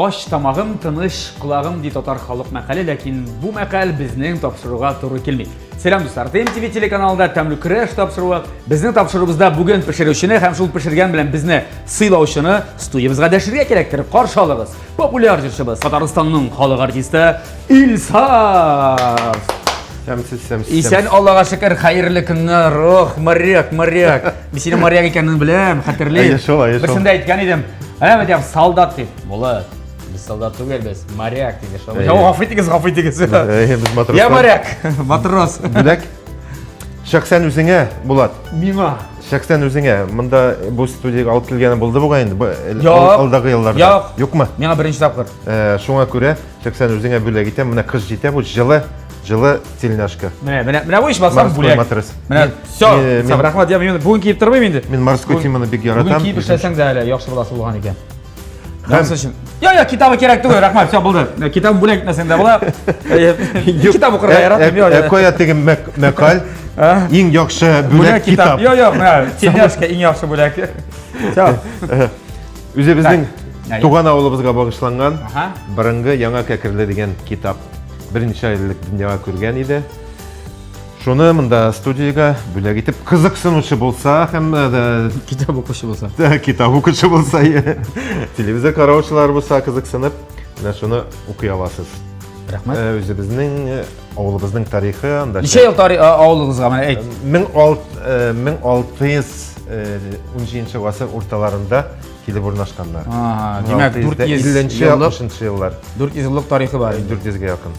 Ач тамагым, тыныч колагым, ди татар халык мәкале, ләкин бу мәкаль безнең тапшыруга туры килми. Сәлам, дуслар! ТМТВ телеканалында тәмле көрәш тапшыруы. Безнең тапшыруыбызда бүген пешерүчене һәм шул пешергән белән безне сыйлаучыны студиябезгә дәшергә кирәктер. Каршы алыгыз. Популяр җырчыбыз, Татарстанның халык артисты Илсаф! Сәмсез, сәмсез. Исән, Аллага шөкер, хәерле көннәр. Ох, моряк, моряк. Мин синең моряк икәнеңне беләм, хәтерлим. Әйе шул, әйе шул. Берсендә әйткән идем. Әнә бит я солдат дип. Булат, без солдат түгел, без моряк диде шул. Әйе. Гафу итегез, гафу итегез. Әйе, без матрослар. Я моряк, матрос. Бүләк. Шәхсән үзеңә, Булат. Миңа. Шәхсән үзеңә. Монда бу студиягә алып килгәне булды бугай инде. Юк. Алдагы елларда. Юк. Юкмы? Миңа беренче тапкыр. Шуңа күрә шәхсән үзеңә бүләк итәм. Менә кыш җитә, бу җылы, җылы тельняшка. Менә, менә, менә бу ичмасам Морской бүләк. матрос. Менә, все, рәхмәт, я мин бүген киеп тормыйм инде. Мин морской теманы бик яратам. Бүген киеп эшләсәң дә әле яхшы буласы булган икән. Һәм өчен. Я, я, китабы кирәк түгел, рәхмәт, все булды. Китабын бүләк итмәсәң дә була. Китап укырга яратмыйм. Ә кая теге мәкаль? Иң яхшы бүләк китап. Йо, йо, менә тельняшка иң яхшы бүләк. Все. Үзебезнең туган авылыбызга багышланган Борынгы Яңа Кәкерле дигән китап берничә ел элек дөньяга күргән иде. Шуны монда студиягә бүләк итеп, кызыксынучы булса һәм китап укучы булса. Китап укучы булса, телевизор караучылар булса, кызыксынып, менә шуны укый аласыз. Рәхмәт. Үзебезнең авылыбызның тарихы анда. Ничә ел тарих авылыгызга менә әйт? 1617 гасыр урталарында килеп урнашканнар. Ага, димәк 450 еллык еллар. 400 еллык тарихы бар. 400гә якын.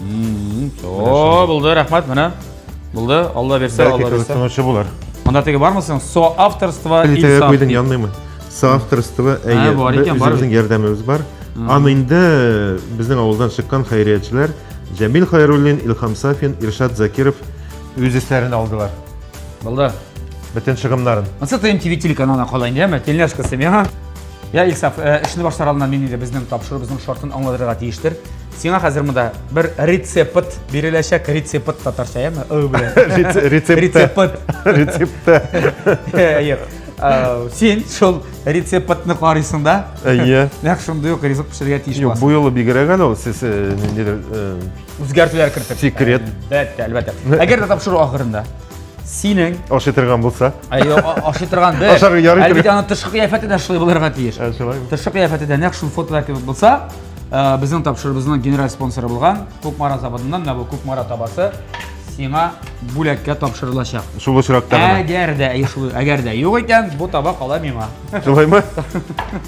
О, булды, рәхмәт, менә. Булды, Алла бирсә, Алла бирсә. Кызыксынучы булыр. Монда теге бармы соң? Соавторство Плитәгә куйдың, янмыймы? Соавторство, әйе, бар икән, бар. Үзебезнең ярдәмебез бар. Аны инде безнең авылдан чыккан хәйриячеләр Җәмил Хайруллин, Илһам Сафин, Иршат Закиров үз өсләренә алдылар. Булды. Бөтен чыгымнарын. Ансы ТМТВ телеканалына кала инде, әмма тельняшкасы миңа. Я, Илсаф, эшне башлар алдыннан мин инде безнең тапшыруыбызның шартын аңлатырга тиештер. Сиңа хәзер монда бер рецепт биреләчәк, рецепт татарча, әйеме? Ы белән. Рецепт. Рецепт. Рецепт. Әйе. Син шул рецептны карыйсың да. Әйе. Нәкъ шундый ук ризык пешерергә тиеш буласың. Юк, бу юлы бигрәк әле ул сез ниндидер үзгәртүләр кертеп. Секрет. Әлбәттә, әлбәттә. Әгәр дә тапшыру ахырында синең ашый торган булса. Әйе, ашый торган бер. Ашарга ярый. Әлбәттә, аның тышкы кыяфәте дә шулай булырга тиеш. Шулай. Тышкы кыяфәте дә нәкъ шул фотода кебек булса, безнең тапшыруыбызның генераль спонсоры булган Кукмара заводыннан менә бу Кукмара табасы сиңа бүләккә тапшырылачак. Шул очракта гына. Әгәр дә, әйе, шул, әгәр дә юк икән, бу таба кала миңа. Шулаймы?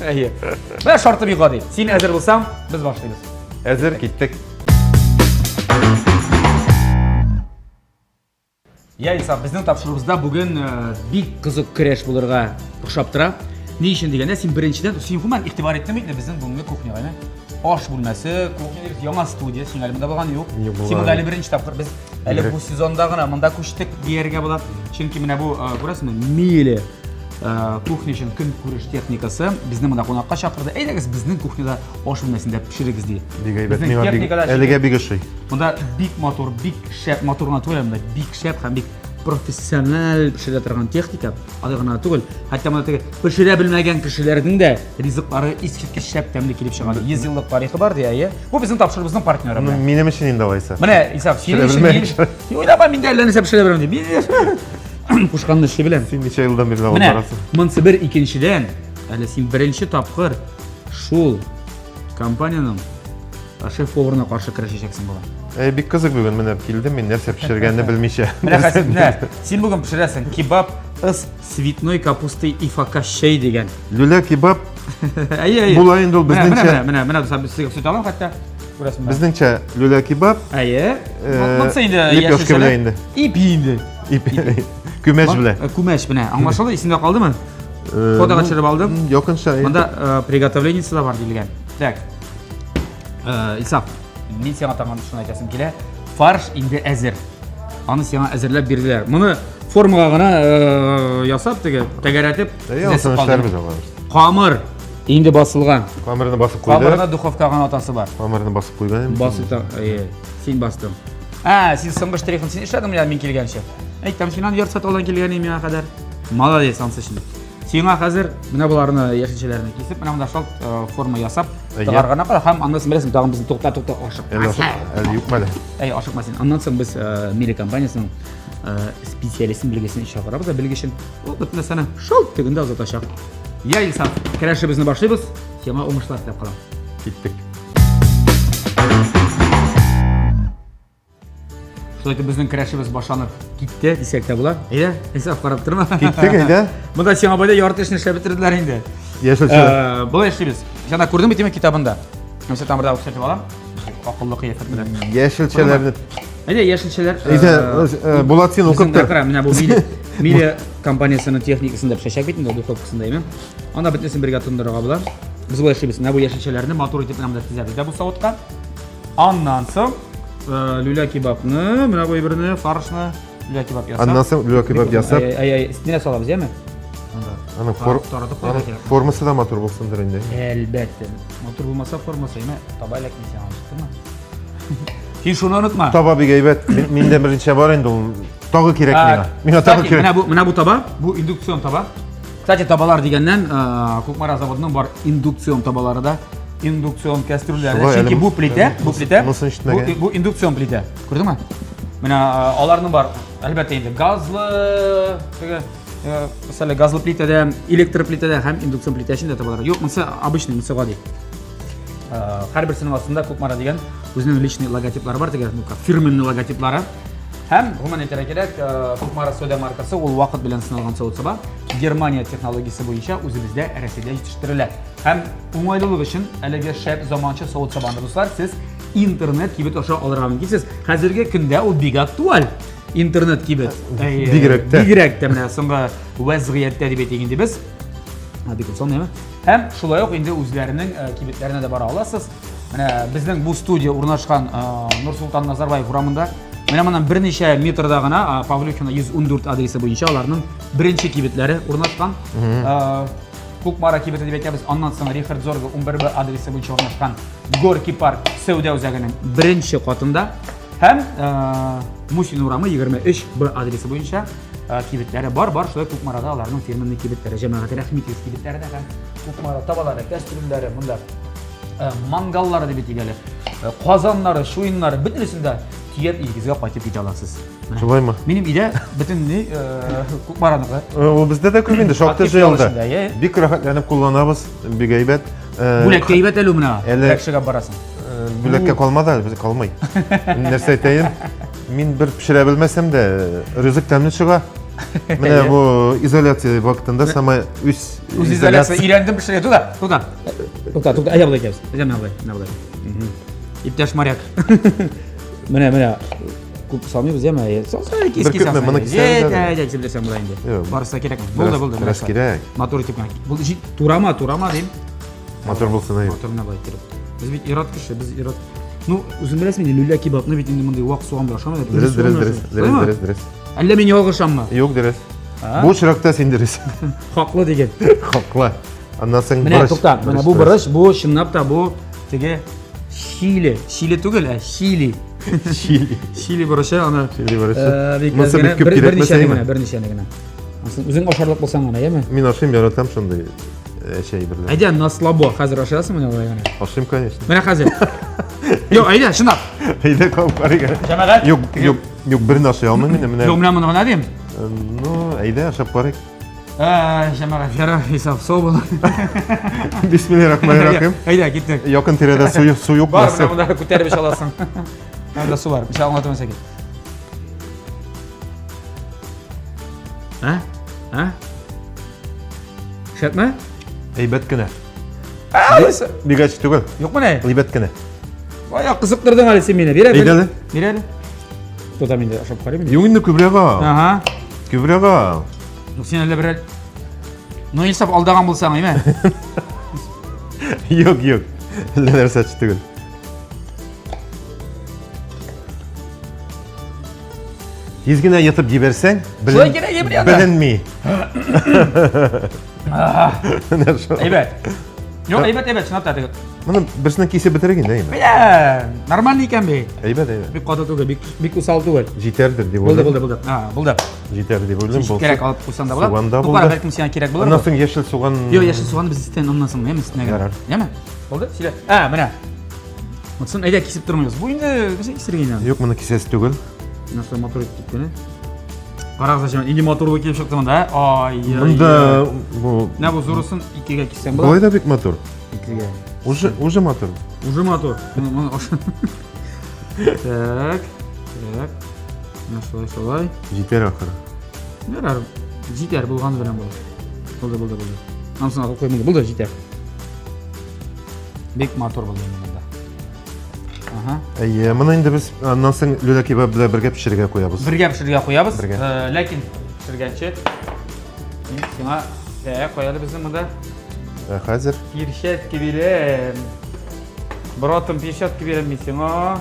Әйе. Менә шарты бик гади. Син әзер булсаң, без башлыйбыз. Әзер, киттек. Я, Илсаф, безнең тапшыруыбызда бүген бик кызык көрәш булырга охшап тора. Ни өчен дигәндә, син беренчедән, син гомумән игътибар иттең бит безнең бүгенге кухняга, әнә? Аш бүлмәсе, кухня дибез, яңа студия, син әле монда булган юк. Син монда әле беренче тапкыр. Без әле бу сезонда гына монда күчтек дияргә була. Чөнки менә бу, күрәсеңме, миле кухня өчен көнкүреш техникасы безне монда кунакка чакырды. Әйдәгез, безнең кухняда аш бүлмәсендә пешерегез ди. Бик әйбәт. Миңа бик әлегә бик ошый. Монда бик матур, бик шәп, матур гына түгел, монда бик шәп һәм бик профессиональ пешерә торган техника. Алай гына түгел, хәтта монда теге пешерә белмәгән кешеләрнең дә ризыклары искиткеч шәп тәмле килеп чыга. 100 еллык тарихы бар ди, әйе. Бу безнең тапшыруыбызның партнеры. Ну, минем өчен инде алайса. Менә, Исаф, синең өчен мин уйлама, мин дә әллә нәрсә пешерә беләм дип. Мин кушканны эшли беләм. Син ничә елдан бирле алып барасың? Менә, монысы бер, икенчедән, әле син беренче тапкыр шул компаниянең шеф-поварына каршы көрәшәчәксең була. Ә, бик кызык бүген менә килдем мин нәрсә пешергәнне белмичә. Менә хәзер менә син бүген пешерәсең кебаб с цветной капустой и фокаччей дигән. Люля кебаб. Әйе, әйе. Була инде ул безнеңчә. Менә, менә, менә, дуслар, без сезгә күрсәтә алам хәтта. Күрәсеңме? Безнеңчә люля кебаб. Әйе. Монысы инде лепешка белән инде. Ипи инде. Ипи. Күмәч белән. Күмәч менә. Аңлашылды, исеңдә калдымы? Фотога төшереп алдым. Якынча. Монда приготовлениесе да бар диелгән. Так. Исаф, мин сиңа тагын шуны әйтәсем килә. Фарш инде әзер. Аны сиңа әзерләп бирделәр. Моны формага гына ясап теге тәгәрәтеп. Камыр инде басылган. Камырны басып куйды. Камырны духовкага гына атасы бар. Камырны басып куйган. Басып та, син бастың. Ә, син соңгы штрихын син эшләдең менә мин килгәнче. Әйтәм, син аны ярты сәгать алдан килгән идең миңа кадәр. Молодец, ансы өчен. Сиңа хәзер менә боларны яшелчәләрне кисеп, менә монда шалт э, форма ясап, тыгарга гына кала һәм аннан соң беләсең, тагын безне тукта, тукта, ашык. Әле ашык, әле юкмы әле? Әй, ашыкма син. Аннан соң без э, Мили компаниясенең э, специалистын, белгечен чакырабыз да, белгечен. Ул бөтен нәрсәне шалт тегендә озатачак. Я, Илсаф, көрәшебезне башлыйбыз. Сиңа уңышлар теләп калам. Киттек. Шулай итеп безнең көрәшебез башланып китте дисәк тә була. Әйдә, Илсаф карап торма. Киттек, әйдә. Монда сиңа байда ярты эшне эшләп бетерделәр инде. Яшелчә. Э, болай эшлибез. Син күрдең бит китабында. Нәрсә тамырда күрсәтеп алам. Акыллы кыяфәт белән. Яшелчәләрне. Әйдә, яшелчәләр. Әйдә, э, Булат син укып тор. Менә бу Миле, Миле компаниясенең техникасында пешәчәк бит инде, духовкасында, әйме? Анда бөтенесен бергә тондырырга була. Без болай эшлибез. Менә бу яшелчәләрне матур итеп менә монда тезәбез дә бу савытка. Аннан соң э, люля кебабны, менә бу әйберне, фаршны люля кебаб ясап. Аннан соң люля кебаб ясап. Ай, ай, ай, өстенә салабыз, яме? Аның фор... формасы да матур булсындыр инде. Әлбәттә. Матур булмаса формасы, яме, таба эләкми сиңа, ишеттеңме? Син шуны онытма. Таба бик әйбәт. Миндә берничә бар инде ул. Тагы кирәк миңа. Миңа тагы кирәк. Менә бу, менә бу таба, бу индукцион таба. Кстати, табалар дигәннән, э, Кукмара заводының бар индукцион табалары да, индукцион кәстрүлләре. Чөнки бу плитә, бу плитә, бу, бу индукцион плитә. Күрдеңме? Менә э, аларның бар, әлбәттә инде газлы, теге, э, мәсәлән, газлы плитәдә, электр плитәдә һәм индукцион плитә өчен дә табалар. Юк, монысы обычный, монысы гади. Һәрберсенең астында Кукмара дигән үзенең личный логотиплары бар, теге, ну, как фирменный логотиплары. Һәм, гомумән әйтергә кирәк, э, Кукмара сәүдә маркасы ул вакыт белән сыналган савыт-саба Германия технологиясе буенча үзебездә Рәсәйдә җитештерелә. Һәм уңайлылык өчен әлеге шәп заманча савыт-сабаны дуслар, сез интернет кибет аша алырга мөмкинсез. Хәзерге көндә ул бик актуаль. Интернет кибет. Бигрәк тә. Бигрәк тә менә соңгы вәзгыятьтә дип әйтик инде без. Бик соң, Һәм шулай ук инде үзләренең э, кибетләренә дә бара аласыз. Менә безнең бу студия урнашкан э, Нурсултан Назарбаев урамында. Менә моннан берничә метрда гына э, Павлюхина 114 адресы буенча аларның беренче кибетләре урнашкан. Кукмара кибете дип әйтәбез. Аннан соң Рихард Зорга 11 адресы буенча урнашкан Горький парк сәүдә үзәгенең беренче катында һәм Мусин урамы 23 Б адресы буенча кибетләре бар, бар шулай Кукмарада аларның фирменный кибетләре, җәмәгать рәхим итегез кибетләренә һәм Кукмара табалары, кәстрүлләре, монда мангаллары дип әйтик әле, казаннары, чуеннары, бөтенесен дә төяп өегезгә кайтып китә аласыз. Шулаймы? Минем өйдә бөтенләй Кукмараныкы. Ул бездә дә күп инде, шактый җыелды. Бик рәхәтләнеп кулланабыз, бик әйбәт. Бүләккә әйбәт әле менә. Әле барасың. Бүләккә калмады әле, калмый. Нәрсә әйтәем? Мин бер пешерә белмәсәм дә, ризык тәмле чыга. Менә бу изоляция вакытында сама үз үз изоляция өйрәндем пешерергә. Тукта, тукта. Тукта, тукта, әйдә болай итәбез. Әйдә менә болай, менә болай. Иптәш моряк. Менә, менә күп салмыйбыз, яме? Салса, кис, кис. Моны кисәбез. Әйдә, әйдә, кисеп бетерсәң була инде. Барысы да кирәкме? Булды, булды. Бераз кирәк. Матур итеп кенә. Булды, турама, турама дим. Матур булсын, әйе. Матур менә болай иттереп. Без бит ир-ат кеше, без ир-ат. Ну, үзең беләсең инде, люля кебабны бит инде мондый вак суган белән ашамыйлар. Дөрес, дөрес, дөрес, дөрес, дөрес, дөрес. Әллә мин ялгышаммы? Юк, дөрес. Бу очракта син дөрес. Хаклы диген. Хаклы. Аннан соң Менә тукта, менә бу борыч, бу чынлап та бу теге Чили, Чили түгел, ә Чили. Чили. Чили борычы аны. Чили борычы. Монысы бик күп кирәкмәсә генә, берничәне генә. Үзең ашарлык булсаң гына, яме? Мин ашыйм, яратам шундый. Чәй берлә. Әйдә, на слабо. Хәзер ашасың менә болай гына. Ашыйм, конечно. Менә хәзер. Юк, әйдә, чынлап. Әйдә, калып карыйк. Җәмәгать. Юк, юк, юк, берне ашый алмыйм инде менә. Юк, менә моны гына дим. Ну, әйдә, ашап карыйк. Җәмәгать, ярар, хисап, сау бул. Бисмиллахир-рахманир-рахим. Әйдә, киттек. Якын тирәдә су су юк. Бар, менә монда күтәреп эчә аласың. Монда су бар. Мисал аңлатып мәсәк. Ә? Ә? Шәпме? Әйбәт кенә. Бик әче түгел. Юкмы ни? Әйбәт кенә. Бая кызыктырдың әле син мине. Бир әле. Әйдә әле. Бир әле. Тотам инде ашап карыйм инде. Юк инде күбрәк ал. Ага. Күбрәк ал. Юк, син әллә берәр Ну, Илсаф алдаган булсаң, әйме? Юк, юк. Әллә нәрсә әче түгел. Тиз генә йотып җибәрсәң, Шулай кирәк, Ебрияна. беленми. Менә шул. Әйбәт. Юк, әйбәт, әйбәт, чынлап та теге. Моны берсен кисеп бетерик инде, әйме? Менә, нормальный икән бит. Әйбәт, әйбәт. Бик каты түгел, бик бик усал түгел. Җитәрдер дип Булды, булды, булды. А, булды. Җитәр дип уйлыйм. Булды. Кирәк алып куйсаң да була. Суган да булды. Кара, бәлкем сиңа кирәк булыр. Аннан соң яшел суган. Юк, яшел суганны без өстен аннан соң, яме өстенә генә. Яме? Булды? Сөйлә. А, менә. Монысын әйдә кисеп тормыйбыз. Бу инде нәрсә кисергә инде. Юк, моны кисәсе түгел. Нәрсә матур итеп киткән, Карагыз әле, инде матур килеп чыкты монда, ә? Ай. Монда бу Менә бу зурысын икегә киссәң була. Болай да бик матур. Икегә. Уже уже матур. Уже матур. Моны Так. Так. Менә шулай, шулай. Җитәр ахыры. Ярар, җитәр булганы белән булыр. Булды, булды, булды. Анысын алып куймын. Булды, җитәр. Бик матур булды инде монда. Ага. Әйе, моны инде без аннан соң лүлә кебаб белән бергә пешерергә куябыз. Бергә пешерергә куябыз. Бергә. Э, ләкин пешергәнче мин сиңа тәк куй әле безнең монда. Ә хәзер перчатка бирәм. Братым, перчатка бирәм мин сиңа.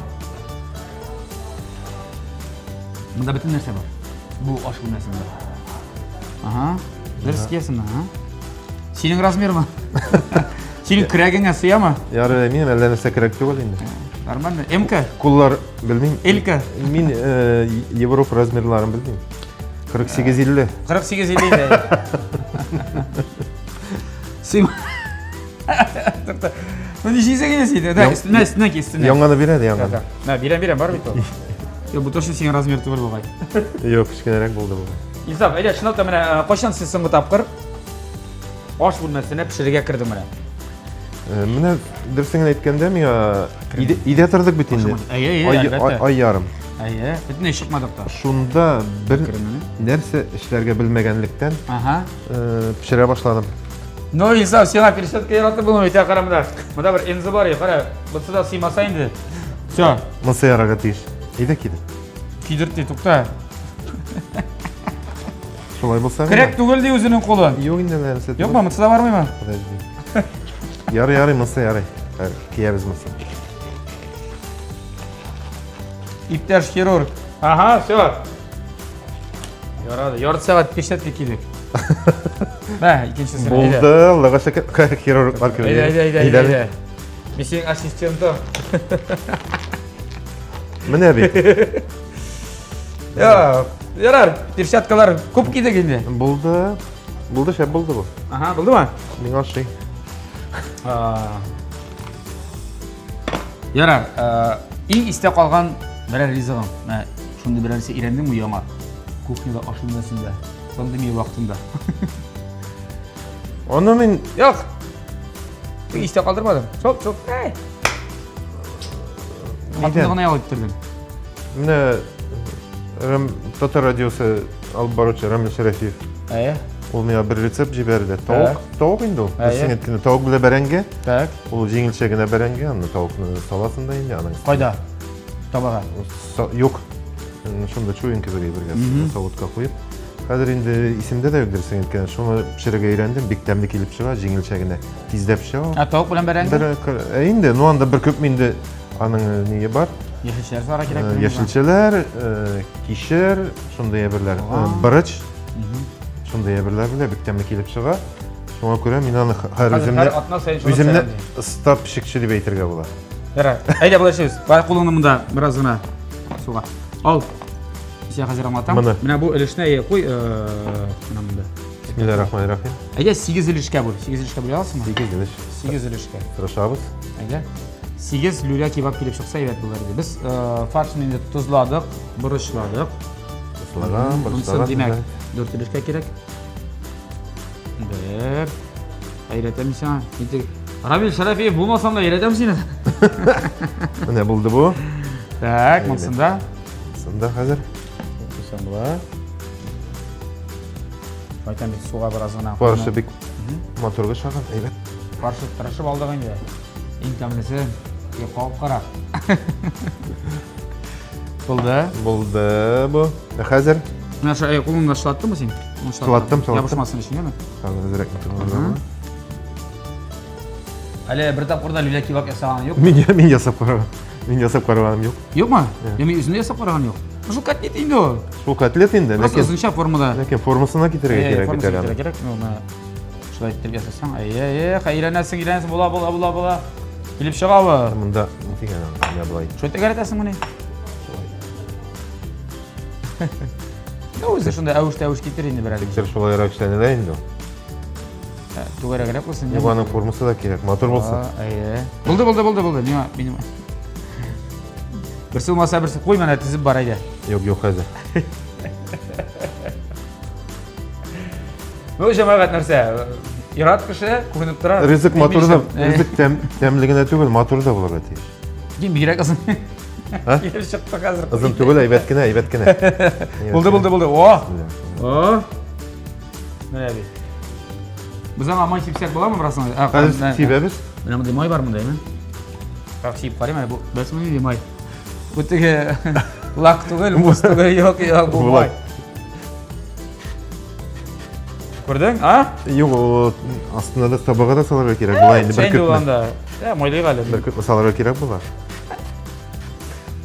Монда бөтен нәрсә бар. Бу аш бүлмәсендә. Ага. Дөрес киясеңме, а? Синең размермы? Синең көрәгеңә сыямы? Ярый, минем әллә нәрсә көрәк түгел инде. Нормально. МК? Куллар белмим. Элька? Мин э, Европа размерларын белмим. 48-50. 48-50 инде. Сыйма. Ну ничек инде син? Да, өстенә, өстенә ки, өстенә. Яңаны бирә, яңаны. Да, бирәм, бирәм, бар бит ул. Юк, бу точно синең размер түгел бугай. Юк, кечкенәрәк булды бу. Илсаф, әйдә, чынлап та менә э, кайчан син соңгы тапкыр аш бүлмәсенә пешерергә кердең менә? Э, менә дөресен генә әйткәндә, миңа өйдә тордык бит инде. Әйе, әйе, әлбәттә. Ай ярым. Әйе, бөтенләй чыкмадык та. Шунда бер нәрсә эшләргә белмәгәнлектән, Ага. Э, пешерә башладым. Ну, Илсаф, сиңа перчатка яратып булмый, бит, кара монда. Монда бер энзы бар, кара. Монысы да сыймаса инде. Все. Монысы ярарга тиеш. Әйдә кидер. Кидерт ди, тукта. Шулай булса. Көрәк түгел ди үзенең кулы. Юк инде нәрсә. Юкмы, монысы да бармыймы? Подожди. Ярый, ярый, монысы ярый. Киябез монысы. Иптәш хирург. Ага, все. Ярады. Ярты сәгать пешәтке кидек. Мә, икенчесен. Булды, Аллага шөкер, хирурглар кебек. Әйдә, әйдә, әйдә, әйдә. Мин синең ассистентың. Менә бит. Я, ярар, перчаткалар күп кидек инде. Булды. Булды, шәп булды бу. Ага, булдымы? Миңа ошый. Ярар, иң истә калган берәр ризыгың. Менә шундый берәрсе өйрәндеңме яңа? Кухняда аш бүлмәсендә, пандемия вакытында. Аны мин Юк. Истә калдырмадым. Шоп, шоп. Әй. Хатынны гына ял иттердең. Менә Рәм Татар радиосы алып баручы Рамил Шәрәфиев. Әйе. Ул миңа бер рецепт җибәрде. Тавык, тавык инде ул. Әйе. Син әйткәндә тавык белән бәрәңге. Так. Ул җиңелчә генә бәрәңге, аны тавыкны саласың да инде аның. Кайда? Табага. Юк. Шунда чуен кебек әйбергә савытка куеп. Хәзер инде исемдә дә юк дөресен әйткәндә. Шуны пешерергә өйрәндем, бик тәмле килеп чыга, җиңелчә генә. Тиз дә пешә ул. Ә тавык белән бәрәңге? Бер, ә инде, ну анда бер күп инде аның ние бар. Яшелчәләр сара кирәк. Яшелчәләр, кишер, шундый әйберләр, борыч. Шундый әйберләр белән бик тәмле килеп чыга. Шуңа күрә мин аны һәр үземне үземне оста пешекче дип әйтергә була. Ярар. Әйдә, болай эшлибез. Бар кулыңны монда бераз гына суга. Ал. Син хәзер аңлатам. Менә бу өлешне әйе куй, менә монда. Бисмиллахир-рахманир-рахим. Әйдә 8 өлешкә бүл. 8 өлешкә бүлә аласыңмы? 8 өлеш. 8 өлешкә. Тырышабыз. Әйдә. 8 люля кебаб килеп чыкса әйбәт булыр иде. Без фаршны инде тозладык, борычладык. Тозлаган, борычлаган. Димәк, 4 өлешкә кирәк. Бер. Әйрәтәм сиңа. Инде Равил Шәрәфиев булмасам да әйрәтәм сине. Менә булды бу. Так, монсында. Монсында хәзер. Куйсаң була. Кайтам бит суга бераз гына. Фаршы бик матур шаган, әйбәт. Фаршы тырышып алдык инде. Иң тәмлесе, кабып кара. Булды. Булды бу. Ә хәзер? Менә шу кулыңны шылаттыңмы син? Шылаттым, шылаттым. Ябышмасын өчен, әме? Хәзер әзрәк итеп. Әле бер тапкыр да люля кебаб ясаган юк. Мин мин ясап караган. Мин ясап караганым юк. Юкмы? Я мин үземдә ясап караган юк. Шул котлет инде ул. Шул котлет инде, ләкин озынча формада. Ләкин формасына китерергә кирәк бит әле. Кирәк, ну, менә Шулай итеп ясасаң, әйе, әйе, әйләнәсең, әйләнәсең, була, була, була, була. Килеп чыгабы. Монда дигән менә болай. Шулай тәгәрәтәсеңмени? Ну, үзе шунда әвеш-тәвеш китер инде берәр. Тик шулайрак эшләнелә инде. Түгәрәгрәк булсын. Юк, аның формасы да кирәк, матур булсын. Әйе. Булды, булды, булды, булды. Миңа, минем. Берсе булмаса, берсе куй менә тезеп бар әйдә. Юк, юк хәзер. Ну, җәмәгать нәрсә? Ират кеше күренеп тора. Ризык матур да, ризык тәм, тәмле генә түгел, матур да булырга тиеш. Дим, бигрәк озын. Килеп чыкты хәзер. Озын түгел, әйбәт кенә, әйбәт кенә. Булды, булды, булды. О! О! Менә бит. Без аңа май сипсәк буламы бераз? Хәзер сибәбез. Менә монда май бар монда, әйме? Так, сип карыйм әле бу. Беләсеңме нинди май? Бу теге лак түгел, муз түгел, юк, юк, бу май. Күрдең, а? Юк, ул астына да табага да салырга кирәк була инде бер күпме. Анда. Ә, майлыйк әле. Бер күпме салырга кирәк була.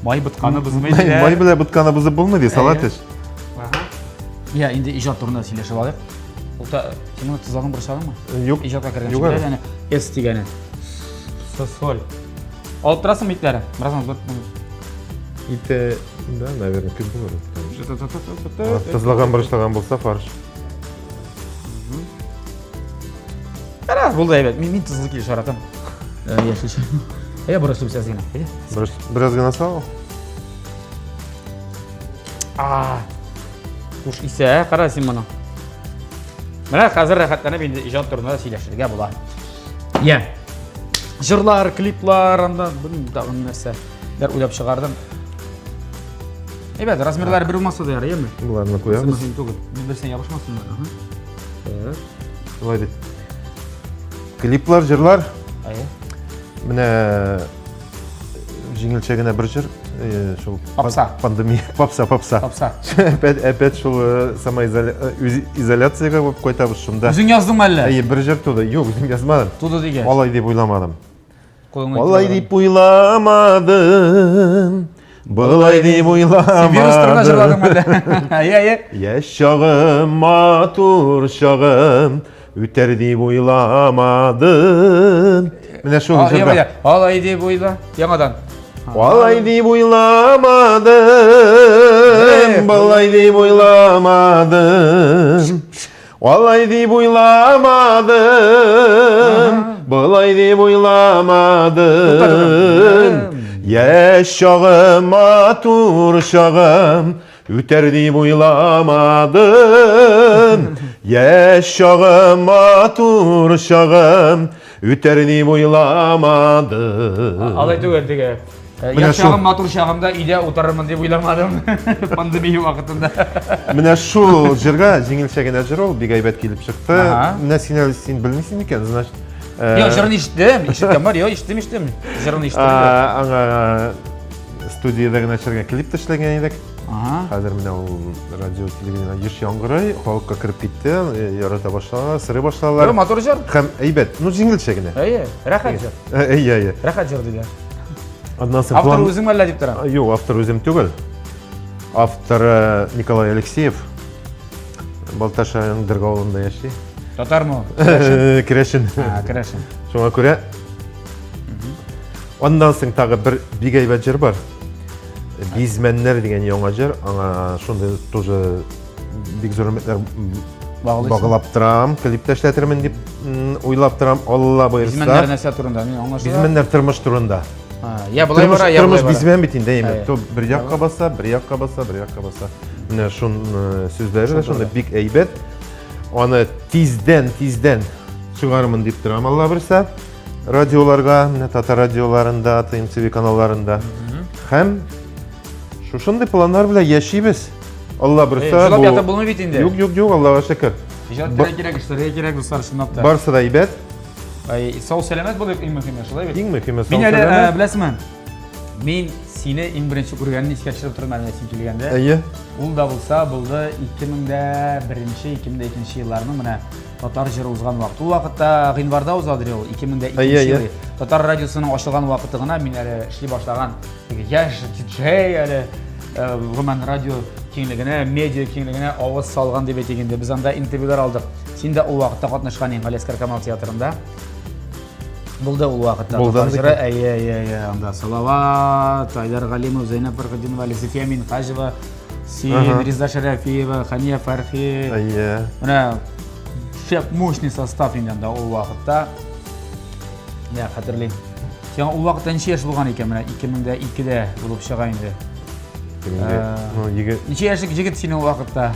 Май ботканы бозмый. Май белән ботканы бозып булмый ди, салат ич. Я, инде иҗат турында сөйләшеп алыйк. Ул та син моны тозлагын борчадыңмы? Юк. Иҗатка кергән Юк. Яни S дигәне. Соль. Алып торасың итләре? Бераздан бер. Ите, да, наверное, күп булыр. Тозлаган борчлаган булса фарш. Кара, булды әйбәт. Мин мин тозлы килеш яратам. Яшелчә. Әйә, борыч әз генә. Борыч бераз генә сал. А. Хуш исә, кара син моны. Менә хәзер рәхәтләнеп инде иҗат турында сөйләшергә була. Я. Җырлар, клиплар, анда белмим тагын нәрсә. Дәр уйлап чыгардым. Әйбәт, размерлары бер булмаса да ярый, әйеме? Боларны куябыз. Мөһим түгел. Бер-берсенә ябышмасыннар. Ага. Так. Шулай бит. Клиплар, җырлар. Әйе. Менә җиңелчә генә бер җыр, шул попса. Пандемия, попса, попса. Попса. Опять, опять шул самоизоля изоляциягә булып кайтабыз шунда. Үзең яздыңмы әллә? Әйе, бер җыр туды. Юк, үзем язмадым. Туды дигәч. Алай дип уйламадым. Алай дип уйламадым. Болай дип уйламадым. Син вирус турында җырладыңмы әллә? Әйе, әйе. Яшь чагым, матур чагым, үтәр дип уйламадым. Менә шул җырда. Алай дип уйла. Яңадан. Алай дип уйламадым, болай дип уйламадым. Алай дип уйламадым, болай дип уйламадым. Яшь чагым, матур чагым, үтәр дип уйламадым. Яшь чагым, матур чагым, үтәр дип уйламадым. Алай түгел теге. Яшь чагым, матур чагымда өйдә утырырмын дип уйламадым. Пандемия вакытында. Менә шул җырга җиңелчә генә җыр ул, бик әйбәт килеп чыкты. Менә син әле син белмисең микән, значит. Юк, җырын ишеттем, ишеткән бар, юк, ишеттем, ишеттем. Җырын ишеттем. Аңа студиядә генә төшергән клип та эшләгән идек. Хәзер менә ул радио телевидение еш яңгырый, халыкка кереп китте, ярата башладылар, сырый башладылар. Юк, матур җыр. Һәм әйбәт, ну җиңелчә генә. Әйе, рәхәт җыр. Әйе, әйе. Рәхәт җыр диләр. Аннан соң Автор үзең әллә дип торам. Юк, автор үзем түгел. Авторы Николай Алексеев. Балтач районының Дырга авылында яши. Татармы ул? Керәшен. Керәшен. Шуңа күрә Аннан соң тагы бер бик әйбәт җыр бар. Бизмәннәр дигән яңа җыр. Аңа шундый тоже бик зур өметләр баглап торам, клип та эшләтермен дип уйлап торам. Алла боерса. Бизмәннәр нәрсә турында? Мин аңлашыла. Бизмәннәр тормыш турында. Я болай бара, я болай бара. Тормыш бизмән бит инде, әйме. То бер якка баса, бер якка баса, бер якка баса. Менә шун сүзләре дә шундый бик әйбәт. Аны тиздән, тиздән чыгармын дип торам, Алла боерса. Радиоларга, менә татар радиоларында, ТМТВ каналларында. Һәм шушындый планнар белән яшибез. Алла боерса. Җылап ятып булмый бит инде. Юк, юк, юк, Аллага шөкер. Иҗат кирәк, эшләргә кирәк, дуслар, чынлап та. Барысы да әйбәт. Ай, сау сәламәт булыйк, иң мөһиме, шулай бит? Иң мөһиме сау сәламәт. Мин әле, беләсеңме, мин сине иң беренче күргәнне искә төшереп тордым әле син килгәндә. Әйе. Ул да булса булды 2001-2002 елларның менә татар җыры узган вакыт. Ул вакытта гыйнварда узадыр ул, 2002 ел. Татар радиосының ачылган вакыты гына мин әле эшли башлаган теге яшь диджей әле, гомумән радио киңлегенә, медиа киңлегенә авыз салган дип әйтик инде. Без анда интервьюлар алдык. Син дә ул вакытта катнашкан идең Галиәсгар Камал театрында. Булды ул вакытта. Булды Татар җыры, әйе, әйе, әйе, анда Салават, Айдар Галимов, Зәйнәб Фәрхетдинова, Зөлфия Минһаҗева, син, Риза Шәрәфиева, Хания Фәрхи. Әйе. Менә шәп мощный состав инде анда ул вакытта. Менә хәтерлим. Сиңа ул вакытта ничә яшь булган икән? Менә 2002-дә булып чыга инде. Ну, егет. Ничә яшьлек җегет син ул вакытта?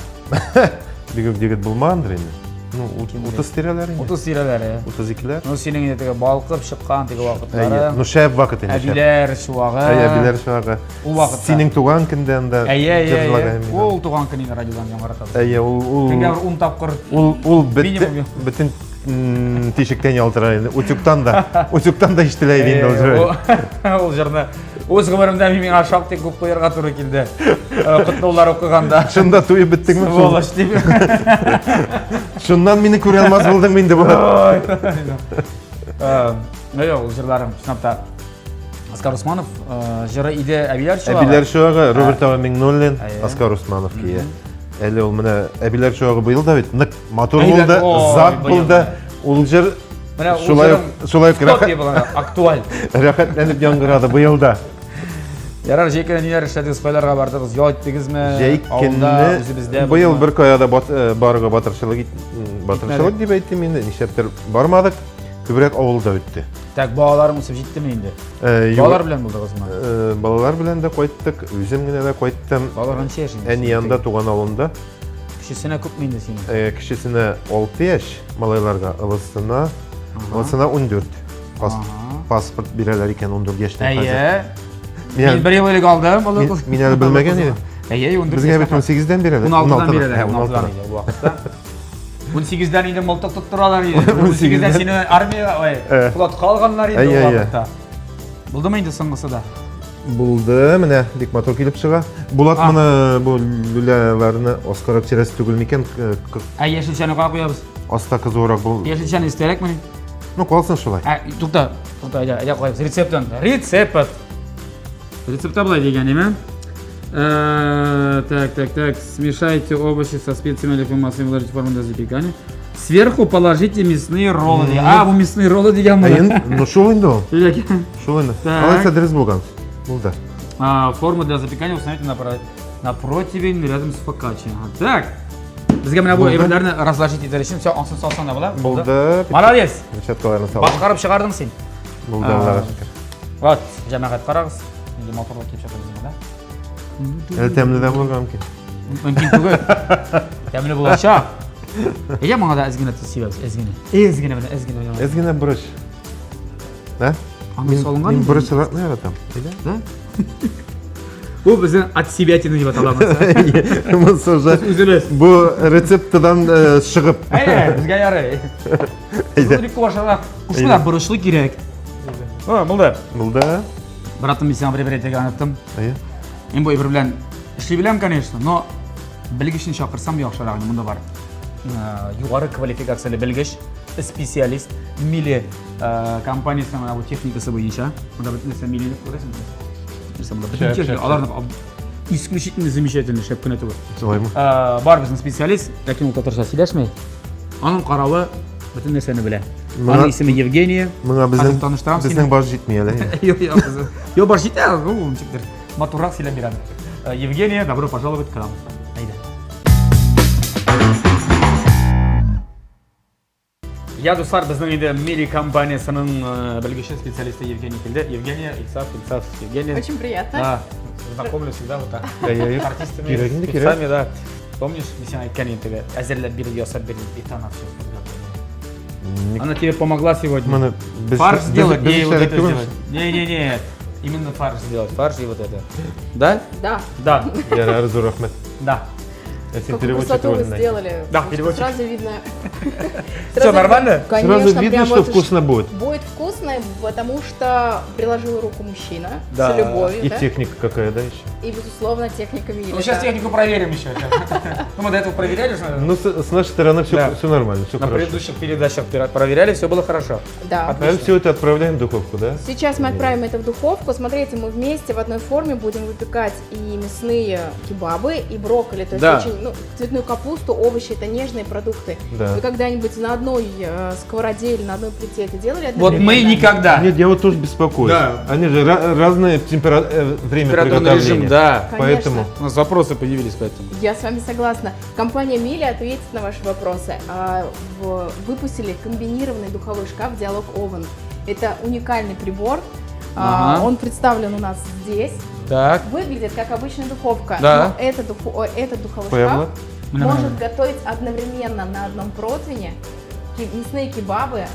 Бигүк егет булмагандыр инде. Ну, 30 тирәләр инде. 30 тирәләре. 32ләр. Ну, синең инде теге балкып чыккан теге вакытлары. Ну, шәп вакыт инде. Әбиләр чуагы. Әйе, әбиләр чуагы. Ул вакытта. Синең туган көндә анда. Әйе, әйе, әйе. Ул туган көн инде радиодан яңгыратабыз. Әйе, ул ул. Көнгә бер 10 тапкыр. Ул ул бөтен тишектән ялтырар инде. Утюгтан да, утюгтан да ишетелә иде инде ул җыр. Ул җырны үз гомеремдә миңа шактый күп куярга туры килде. Котлаулар укыганда. Шунда туеп беттеңме? Сволочь дип. Шуннан мине күрә алмас булдың инде бу. Әйе, ул җырларым чынлап та Аскар Усманов җыры иде Әбиләр чуагы. Әбиләр чуагы, Роберт ага Миңнуллин, Аскар Усманов кие. Әле ул менә Әбиләр чуагы быел да бит нык матур булды, зат булды. Ул җыр шулай шулай рәхәт актуаль. Рәхәтләнеп яңгырады быел да. Ярар, җәй көне ниләр эшләдегез, кайларга бардыгыз, ял иттегезме? Җәй көнне быел бер кая да барырга батырчылык батырчылык дип әйтим инде, нишләптер бармадык. Күбрәк авылда үтте. Так, балаларың үсеп җиттеме инде? Балалар белән булдыгызмы? Балалар белән дә кайттык, үзем генә дә кайттым. Балалар ничә яшь инде? Әни янында, туган авылында. Кечесенә күпме инде синең? Кечесенә 6 яшь, малайларга, ылысына, ылысына 14. Паспорт бирәләр икән 14 яшьтән хәзер. Әйе. Мин бер ел элек алдым. Мин әле белмәгән идем. Әйе, 14. Безгә бит 18-дән бирәләр. 16-дан бирәләр. 16-дан иде ул вакытта. 18-дән инде мылтык тоттыралар иде. 18-дән сине армия, ой, флотка алганнар иде ул вакытта. Булдымы инде соңгысы да? Булды, менә бик матур килеп чыга. Булат моны бу люляларны аскарак тирәсе түгел микән? Ә яшелчәне кая куябыз? Аста кызуырак бул. Яшелчәне истәрәкмени? Ну, калсын шулай. Ә, тукта, тукта, әйдә, әйдә куябыз. Рецептын. Рецепт. Рецептта болай дигән, име? Так, так, так. Смешайте овощи со специями или маслом, вложите форму для запекания. Сверху положите мясные роллы. А, бу мясные роллы дигән моны. Ну, шул инде ул. Шул инде. Алайса дөрес булган. Булды. Форму для запекания установите на противень рядом с фокаччей. Так. Безгә менә бу әйберләрне разложить итәр өчен, все, ансын салсаң да була. Булды. Молодец. Перчаткаларны салдым. Башкарып чыгардың син. Булды, Аллага шөкер. Вот, җәмәгать карагыз. Нинди матурлык килеп чыкты безнең, да? Әле тәмле дә булырга мөмкин. Мөмкин түгел. Тәмле булачак. Әйдә моңа да әз генә тоз сибәбез, әз генә. Әз генә менә, әз генә. Әз генә борыч. Да? Аны салынган. Мин борыч яратмый яратам. Әйдә. Да? Бу безнең от себятины дип атала монысы. Монысы уже үзебез. Бу рецептыдан чыгып. Әйе, безгә ярый. Әйдә. Бик күп ашарга кушмыйлар, борычлы кирәк. О, булды. Булды. Братым, мин сиңа бер әйбер әйтергә оныттым. Әйе. Мин бу әйбер белән эшли беләм, конечно, но белгечне чакырсам яхшырак инде. Монда бар югары квалификацияле белгеч, специалист, Мили компаниясенең менә бу техникасы буенча. Монда бөтен нәрсә Мили дип күрәсең. Нәрсә монда? Бөтен техника, аларны исключительно замечательно шәп кенә түгел. Шулаймы? Бар безнең специалист, ләкин ул татарча сөйләшми. Аның каравы бөтен нәрсәне белә. Аның исеме Евгения. Моңа безнең таныштырам сине. Безнең баш җитми әле. Юк, юк, юк, баш җитә, ул ничектер. Матуррак сөйләп бирәм. Евгения, добро пожаловать к нам. Әйдә. Я, дуслар, безнең инде Мили компаниясенең белгече специалисты Евгений килде. Евгения, Ильсаф, Ильсаф, Евгения. Очень приятно. Да, знакомлю всегда вот так. Артистами, певцами, да. Помнишь, мин сиңа әйткән идем теге, әзерләп бирде, ясап бирде, и она все подготовила. Она тебе помогла сегодня. Фарш сделать и вот это сделать. Не-не-не, именно фарш сделать, фарш и вот это. Да? Да. Да. Ярар, зур рәхмәт. Да. Если Какую переводчик красоту вы роль сделали. Да, Потому что переводчик. Сразу видно. Всё нормально? Конечно, Сразу видно, прям что вот вкусно будет. Будет вкусно, потому что приложила руку мужчина Да. с любовью. И да? техника какая, да, еще? И, безусловно, техника Мили. Ну, сейчас да. технику проверим еще. Ну, мы до этого проверяли же. Ну, с нашей стороны все, Да. все нормально, все На хорошо. предыдущих передачах проверяли, все было хорошо. Да. А все это отправляем в духовку, да? Сейчас мы отправим это в духовку. Смотрите, мы вместе в одной форме будем выпекать и мясные кебабы, и брокколи. То есть Да. очень, ну, цветную капусту, овощи – это нежные продукты. Да. Вы когда-нибудь на одной сковороде или на одной плите это делали? Вот мы одновременно? никогда. Нет, я вот тоже беспокоюсь. Да. Они же разное время Температурный приготовления. режим, да. Конечно. Поэтому У нас вопросы появились поэтому. Я с вами согласна. Компания Мили ответит на ваши вопросы. Выпустили комбинированный духовой шкаф Диалог Овен. Это уникальный прибор. Ага. Он представлен у нас здесь. Так. Выглядит как обычная духовка, Да. но этот духовой Павла? шкаф может готовить одновременно на одном противне мясные кебабы,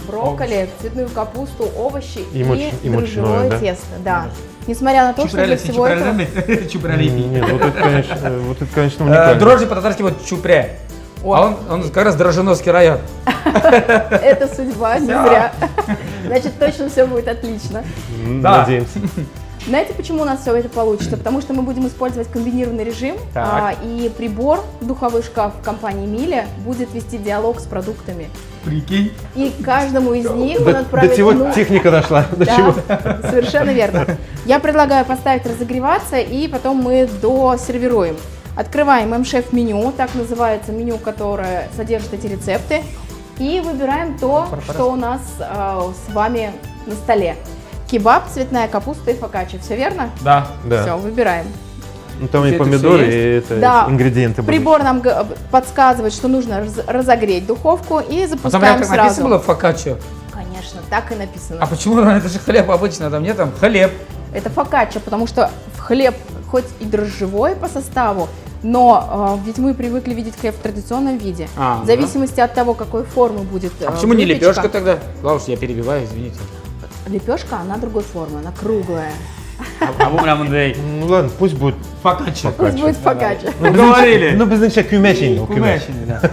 брокколи, цветную капусту, овощи И и мучное, дрожжевое да? тесто. Да. Несмотря на то, что для всего этого... Чупряли. Нет, вот это, конечно, уникально. Дрожжи по-татарски вот чупря. А он как раз Дрожжиновский район. Это судьба, не зря. Значит, точно все будет отлично. Да. Надеемся. Знаете, почему у нас все это получится? Потому что мы будем использовать комбинированный режим, и прибор, духовой шкаф компании Миля, будет вести диалог с продуктами. Прикинь. И каждому из них он До отправит... чего ну, техника дошла? До да, чего? совершенно верно. Я предлагаю поставить разогреваться, и потом мы досервируем. Открываем М-шеф меню, так называется меню, которое содержит эти рецепты, и выбираем то, что у нас с вами на столе. Кебаб, цветная капуста и фокачча. Все верно? Да. Да. Все, выбираем. Ну, там и Всё это помидоры, всё и это, Да. ингредиенты были. Прибор нам подсказывает, что нужно разогреть духовку, и А там прям запускаем так сразу. написано было фокаччо? Конечно, так и написано. А почему? Это же хлеб обычно, там нет, там хлеб. Это фокаччо, потому что хлеб хоть и дрожжевой по составу, но ведь мы привыкли видеть хлеб в традиционном виде. В зависимости от того, какой формы будет А почему не выпечка. лепешка тогда? Ладно уж, я перебиваю, извините. Лепешка, она другой формы, она круглая. Ну ладно, пусть будет Фокаччо. Пусть будет фокаччо. Ну, Говорили. Ну, без ничего, кумячень. Ну, кумячень. Кумячень, да.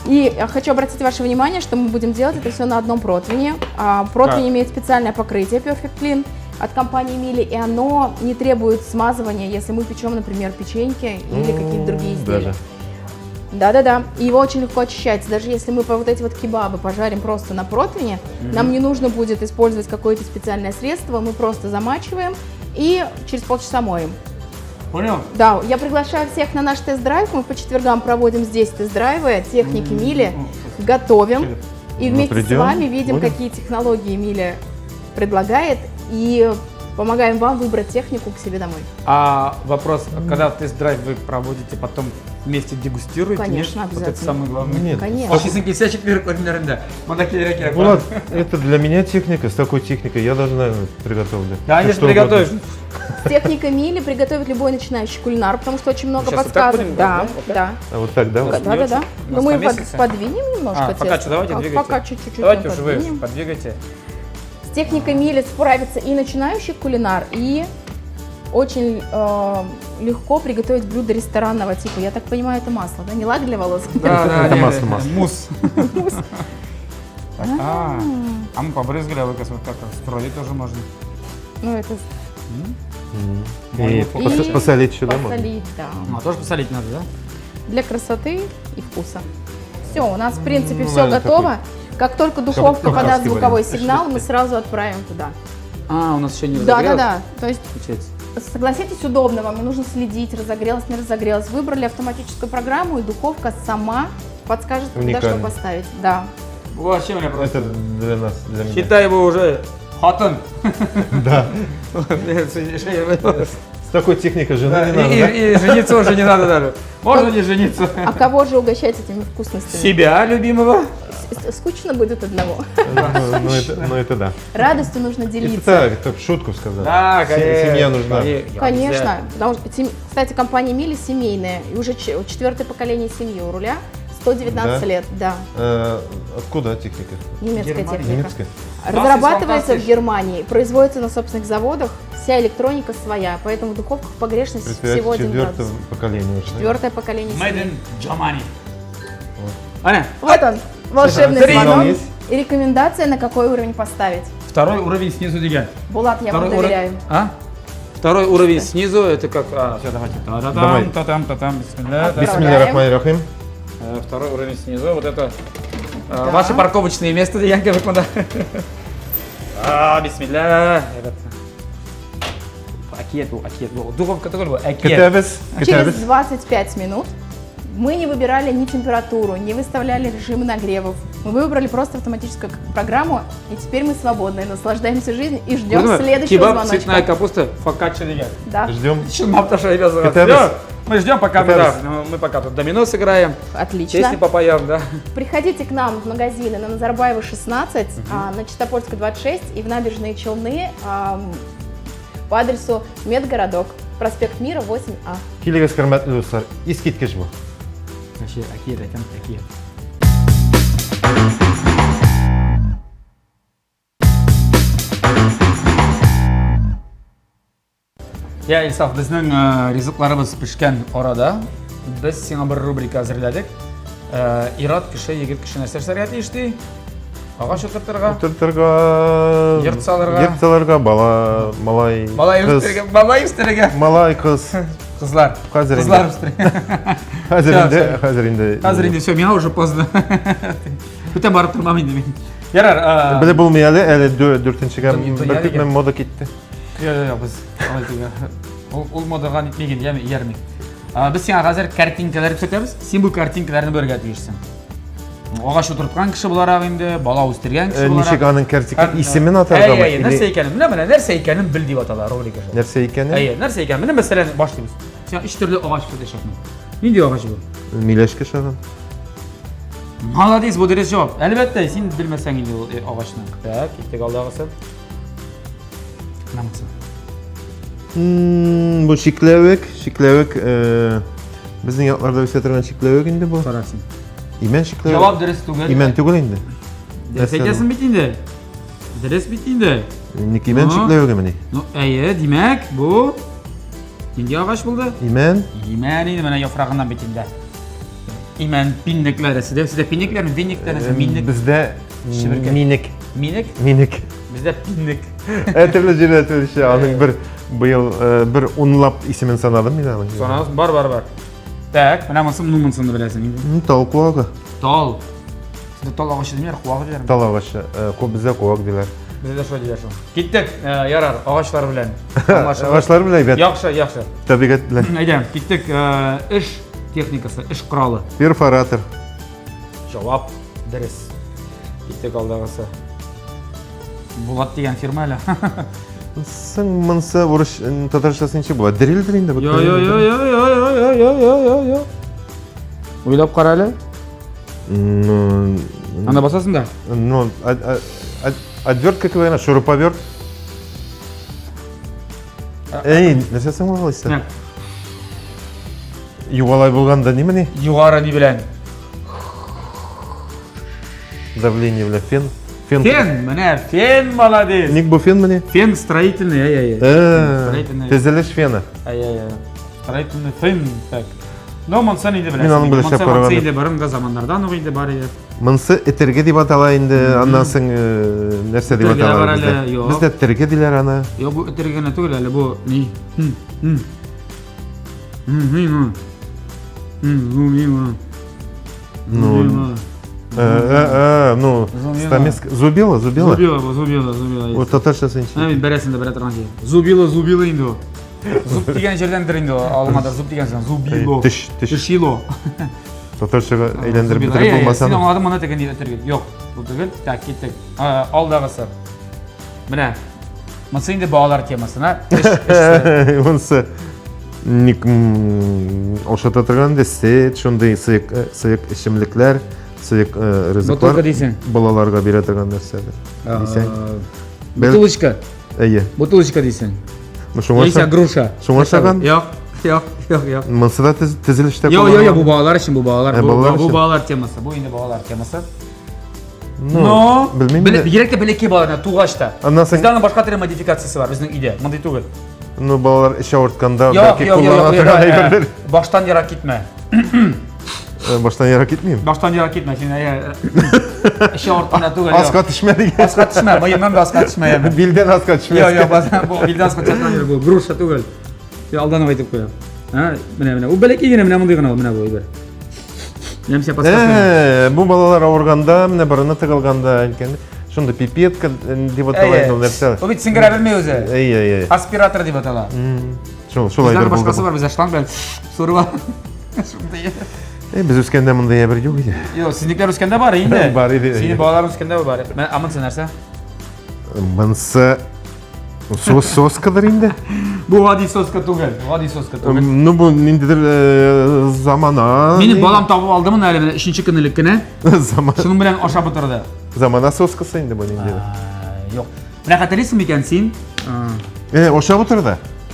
И я хочу обратить ваше внимание, что мы будем делать это все на одном противне. Противень имеет специальное покрытие Perfect Clean от компании Мили, и оно не требует смазывания, если мы печем, например, печеньки или какие-то другие изделия. Даже. Да-да-да, и его очень легко очищать. Даже если мы вот эти вот кебабы пожарим просто на противне, нам не нужно будет использовать какое-то специальное средство, мы просто замачиваем и через полчаса моем. Понял? Да, я приглашаю всех на наш тест-драйв. Мы по четвергам проводим здесь тест-драйвы техники Мили, готовим. И Ну, вместе с придем, вами видим, будем. какие технологии Миля предлагает, и помогаем вам выбрать технику к себе домой. А вопрос, когда тест-драйв вы проводите, потом вместе дегустируете? Конечно, нет? Вот это обязательно. самое главное. Нет. Конечно. Булат, это для меня техника, с такой техникой я даже, наверное, приготовлю. Да, Всё, конечно, что угодно. приготовишь. С техникой Мили приготовит любой начинающий кулинар, потому что очень много Сейчас вот так подсказок. будем, Да, да? Вот так? да. А вот так, да? вот? Да, да, да. У Ну нас мы поместится? подвинем немножко А, тесто. пока что давайте двигайте. Пока чуть-чуть Давайте уж вы подвинем. подвигайте. С техникой Мили справится и начинающий кулинар, и очень легко приготовить блюдо ресторанного типа. Я так понимаю, это масло, да? Не лак для волос? Да, да, Это не, масло, не, масло. Мусс. Так, а мы побрызгали, а вы как строить тоже можно. Ну, это И И посолить еще, да, можно? посолить, да. А тоже посолить надо, да? Для красоты и вкуса. Все, у нас, в принципе, Ну, все наверное, готово. Как только духовка подаст кавказский звуковой вариант. сигнал, мы сразу отправим туда. А, у нас еще не Да, да, разогрелось? да. То есть, Получается. согласитесь, удобно, вам не нужно следить, разогрелось, не разогрелось. Выбрали автоматическую программу, и духовка сама подскажет, куда что Уникально. поставить. Да. Вообще у меня просто. Это для нас, для меня. Считай его уже хатын. Да. С такой техникой жены не надо, да? И жениться уже не надо даже. Можно не жениться. А кого же угощать этими вкусностями? Себя любимого. Скучно будет одного. Ну это да. Радостью нужно Это делиться. так, это в шутку сказал. Да, конечно. Семья нужна. Конечно. Потому что, кстати, компания Мили семейная. И уже четвертое поколение семьи у руля. 119 Да? лет, да. Откуда техника? Немецкая Германия. техника. Немецкая? Разрабатывается в Фантастич. Германии, производится на собственных заводах, вся электроника своя, поэтому в духовках погрешность Предприятие всего 1 градус. четвертого поколения уже. да? Четвертое поколение Made семьи. in Germany. Аня, Вот он, волшебный Смотри. звонок. Есть? И рекомендация, на какой уровень поставить. второй уровень снизу дигән. Булат, я вам Второй доверяю. А? Второй уровень снизу, это как... А, все, давайте. Давай. Та-та-там, та-там, та-там, бисмилля. Отправляем. Бисмиллахир-рахманир-рахим. Второй уровень снизу, вот это... Да. Ваше парковочное место дигән кебек монда. А, бисмилля. Ребята. Әкият бу, әкият бу. Духовка түгел бу, әкият. Көтәбез, Через көтәбез. 25 минут мы не выбирали ни температуру, не выставляли режимы нагревов. Мы выбрали просто автоматическую программу, и теперь мы свободны, наслаждаемся жизнью и ждем Күрдеңме? следующего Кебаб, звоночка. цветная капуста, фокачча дигән. Да, Ждем. Чынлап та шулай язылган. Көтәбез. Всё, Мы ждем, пока мы, Көтәбез. да, мы пока тут домино сыграем, отлично. песни попоем, да. Приходите к нам в магазины на Назарбаева 16, на Чистопольской 26 и в Набережные Челны по адресу Медгородок, проспект Мира 8А. Килегез, хөрмәтле дуслар, искиткеч бу. Вообще, әкият әйтәм, әкият. Я, Илсаф, безнең ризыкларыбыз пешкән арада без сиңа бер рубрика әзерләдек. Ират кеше, егет кеше нәрсә эшләргә тиеш ди? Агач утыртырга, Утыртырга, Йорт салырга. Йорт салырга, бала, малай, малай кыз. үстерергә, малай үстерергә. Малай, кыз. Кызлар. Хәзер инде. Кызлар үстерергә. Хәзер Всё, инде, всё. хәзер инде. Хәзер инде все, миңа уже поздно. Бүтән барып тормам инде мин. Ярар, Белеп булмый әле, әле дүртенчегә Дөнья бер дигән. күпме мода китте. Юк, юк, без алай түгел. Ул модага нитмәгән, яме иярмик. Без сиңа хәзер картинкалар күрсәтәбез. Син бу картинкаларны бергә тиешсең. Агач утырткан кеше буларак инде, бала үстергән кеше буларак. Ничек аның картинка исемен Әй, атаргамы? әй, нәрсә икәнен, менә менә нәрсә икәнен бел дип атала рубрика. Нәрсә икәнен? Әйе, нәрсә икәнен. Менә мәсәлән, башлыйбыз. Сиңа өч төрле агач күрсәтәчәкмен. Нинди агач бу? Миләшкә шагын. Молодец, бу дөрес җавап. Әлбәттә, син белмәсәң инде ул агачны. Так, киттек алдагысы. Менә монысы. Бу чикләвек, чикләвек, безнең якларда үсә торган чикләвек инде бу. Кара син. Имән чикләвек. Җавап дөрес түгел. Имән түгел инде. Дөрес әйтәсең бит инде. Дөрес бит инде. Ник имән чикләвегемени? Ну, әйе, димәк, бу нинди агач булды? Имән. Имән инде, менә яфрагыннан бит инде. Имән пиннекләре. Сездә, сездә пиннекләрме, винникләр, нәрсә, миннек? Бездә Чеберкә. минек. Минек? Минек. Бездә пиннек. Ә төрле җирдә төрлечә. Аның бер быел бер унлап исемен санадым мин аның. Санагыз бар, бар, бар. Так, менә монысы, ну монысын да беләсең инде. Тал куагы. Тал. Сездә тал агачы димиләр, куагы диләр. Тал агачы. Күп бездә куак диләр. Бездә шулай диләр шул. Киттек, ярар, агачлар белән. Аңлашылды. Агачлар белән әйбәт. Яхшы, яхшы. Табигать белән. Әйдә, киттек. Эш техникасы, эш коралы. Перфоратор. Җавап дөрес. Киттек алдагысы. Булат дигән фирма әле. Соң монысы урыс татарчасы ничек була? Дрелдер инде бу. Йо, йо, йо, йо, йо, йо, йо, йо, йо, йо. Уйлап кара әле. Ну, Анда басасың да. Ну, отвертка кебек генә, шуруповерт. Эй, нәрсә соң ул алайса? Югалай булганда нимени? Югары ни белән? Давление белән фен. Фен. Фен, менә фен, молодец. Ник бу фен мени? Фен строительный, әй, әй, әй. Строительный. Төзелеш фены. Әй, әй, әй. Строительный фен, так. Ну, монсын инде беләсең. Мин аның белән эшләп Монсы инде борынгы заманнардан ук инде бар иде. Монсы этерге дип атала инде, аннан соң нәрсә дип атала бездә? Бездә терге диләр аны. Юк, бу этерге генә түгел әле, бу ни? Ну, ну, стамеск, зубила, зубила? Зубила, зубила, зубила. Вот татарчасы ничек? Мин берәсен дә белә торган җир. Зубила, зубила инде ул. Зуб дигән җирдәндер инде ул, алмадыр, зуб дигән сүз, зубило. Теш, теш. Тешило. Татарчага әйләндереп бетереп булмаса. Син аңладың моны теге нидә түгел. Юк, бу түгел. Так, киттек. Алдагысы. Менә. Монысы инде балалар темасына. Монысы ник ашата торган инде сөт, шундый сыек сыек эчемлекләр, сыек ризыклар. Бутылка дисең. Балаларга бирә торган нәрсәдер. Дисәң. Бутылочка. Әйе. Бутылочка дисең. Ну, шуңа Яисә груша. Шуңа шаган? Юк, юк. Юк, юк. Монысы да тезелештә Юк, юк, юк, бу балалар өчен, бу балалар. Бу балалар темасы, бу инде балалар темасы. Но, белмим. Бигрәк тә бәләкәй балалар, тугач та. Аннан соң Бездә аның башка төрле модификациясе бар безнең өйдә. Мондый түгел. Ну, балалар эч авыртканда бәлки куллана торган әйбердер. Баштан ерак китмә. Э, баштан ерак китмим. Баштан ерак китмә, син әйе. Эч авыртканда түгел. Аска төшмә дигән. Аска төшмә, мыеннан да аска төшмә яме. Билдән аска төшмә. Юк, юк, бу билдән аска төшмә, бу груша түгел. Син алдан ук әйтеп куям. Ә, менә менә. Ул бәләкәй генә менә мондый гына ул, менә бу әйбер. Менә сиңа подсказка. Э, бу балалар авырганда, менә борыны тыгылганда, әйткәндә, шундый пипетка э, дип атала инде ул нәрсә. Ул бит сеңгерә белми үзе. Әй, әй, әй. Аспиратор дип атала. Шул, шулай бер булды. Башкасы бар, бездә шланг белән сурып ал. Шундый. Э, без үскәндә мондый әйбер юк иде. Юк, сезнекеләр үскәндә бар инде. Бар иде. Синең балалар үскәндә бар. Менә, ә монысы нәрсә? Монысы Сос соскадыр инде. Бу гади соска түгел, гади соска түгел. Ну бу ниндидер э, замана. Минем балам табып алды моны әле менә өченче көн элек кенә. Заман. Шуның белән ашап утырды. Замана соскасы инде бу ниндидер. Юк. Менә хәтерлисең микән син? Э, ашап утырды.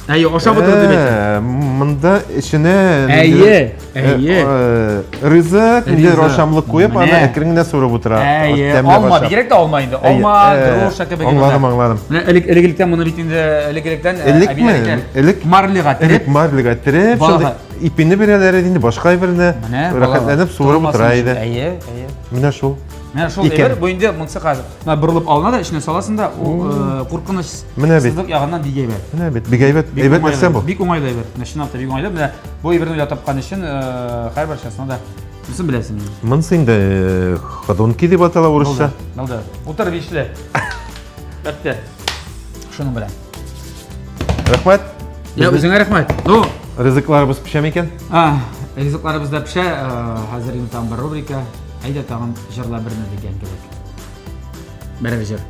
Әйе, ашап утырды дип әйтәм. Э, монда эченә Әйе, әйе. Э, ризык, ниндидер ашамлык куеп, аны әкрен генә сурып утыра. Әйе, алма, бигрәк тә алма инде. Алма, груша кебек. Аңладым, аңладым. Менә элек элек-электән моны бит инде элек-электән Элекме? Элек марлига тереп. Элек марлига тереп, шундый ипине бирәләр иде инде, башка әйберне. Рәхәтләнеп суырып утыра иде. Әйе, әйе. Менә шул. Менә шул әйбер, бу инде монысы хәзер. Менә борылып алына да эченә саласың да, ул э, куркыныч Менә бит. сызык ягыннан бик әйбәт. Менә бит, бик әйбәт, Бик әйбәт уңайлы, нәрсә бу. Бик уңайлы әйбер. Менә чынлап та бик уңайлы. Менә бу әйберне уйлап тапкан өчен э, һәрбер часына да Монысын беләсең инде. Монысы инде э, ходунки дип атала урысча. Булды. Утыр бишле. Бетте. Шуның белән. Рәхмәт. Я үзеңә рәхмәт. Ну, ризыкларыбыз пешә микән? А, ризыкларыбыз да пешә. Э, хәзер инде тагын бер рубрика. Әйдә тагын җырла берне дигән кебек. Берәр җыр.